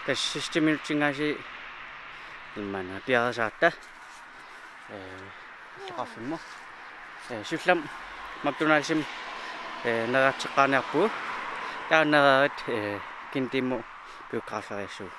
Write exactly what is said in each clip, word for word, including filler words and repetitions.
Tassa sidste minutsingaasiit imaanna piareersaratta. Ee, illoqarfimmi. Ee, siullermik McDonald'simi, ee, neriartoqqaarniarpugut. Taava nererit, ee, Kendimmut biograferiassuugut.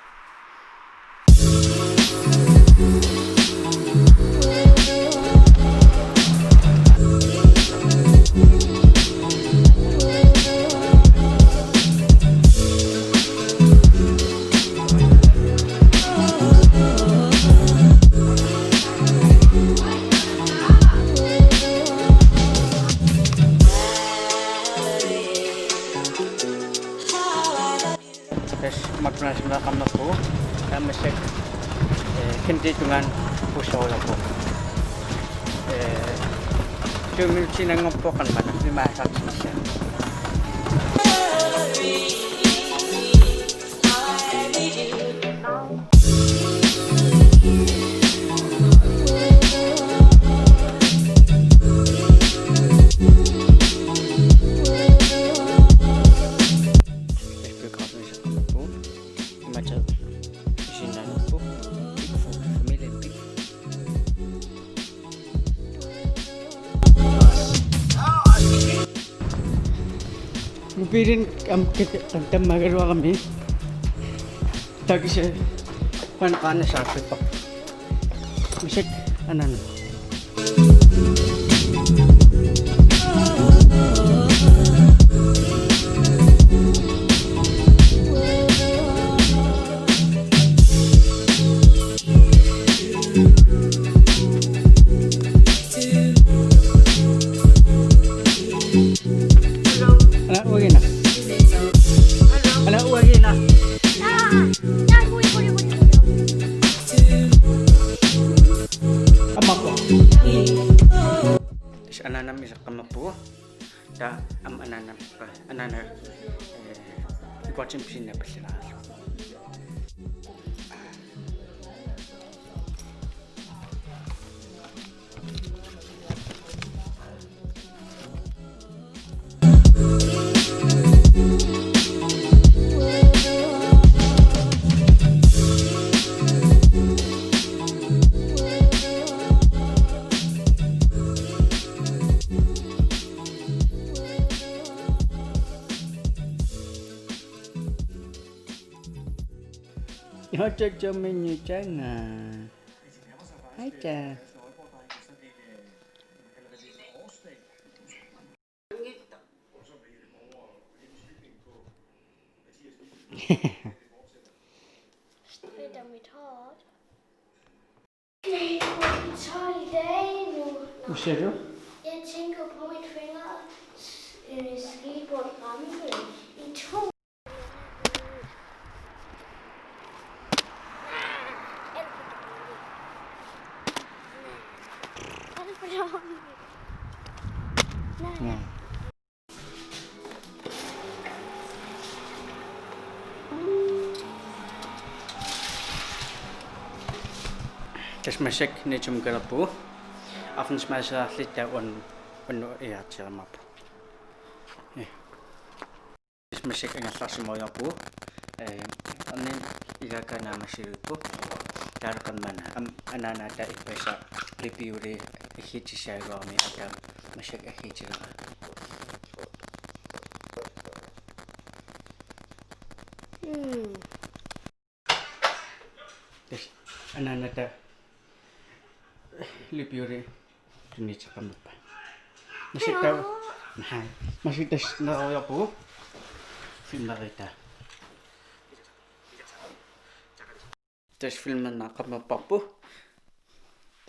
Tassa McDonald'simiiqqammerpugut. Taava massakkut, ee, Kendiip tungaanut busserulerpugut. Ee, tyve minutsiinnanngorpoq qanoq maanna imaassaartissinnaasoq. Biografiup iseqqammerpugut. Imatut isiginnaanerput. Big Foot, familien Big Foot. Mobiilini am-, kat-, tammagaluarami. Taava kisianni uanga qaannat saappippara. Massakkut anaanama. Ala uagina. Ala uagina. Ammappoq. Tassa anaanama iseqqammerpugut. Taava aamma anaanama, anaanama, ee, ikuatsinni pisinnaappallalaarlugu. Hej, Jommy Nyutanga. Hej, Jaa. Strider mit håret. Det er på tolv dage nu. Hvad siger du? Jeg tænker på min finger, s-, øh, skateboard rampe i to. Alt for dårligt. Nej. Tassa massakkut Nettomiikkalerpugut. Aftensmad saarlittaa un-, unnuk iartiarmaappu. Ja. Tassa massakkut angerlarsimariarpugut. Ee, annin igaakkaannaammassiluippu. Taaleqqammaana am anaanaata ippassaq lipiuli aggiitissaajuarami ataa massakkut aggiitileraa. Mm. Tassa anaanaata lipiuli tunniuteqqammerpaa. Massakkut. Hej. Massakkut tassa neriarpugut. Filmeritaa. Tassa filmernaaqqammerparput.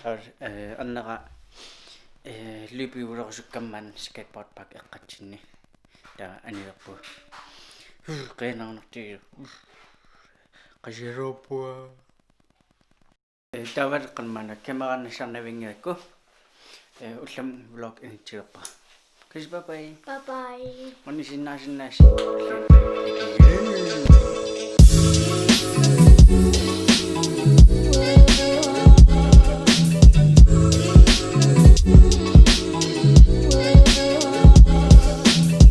Taava, eh, annera, eh, løbehjulerusukkammat skateboardpark eqqatsinni. Taava anilerpugut. Qiianarunartigilu. Qasiaruppua. Eh, taava qanoq maanna kamera nassarnavinngikkukku. Eh, ullumi vlog inissilerpara. Kasi bye bye. Bye bye. Maanna sinnaasinnaassaagut.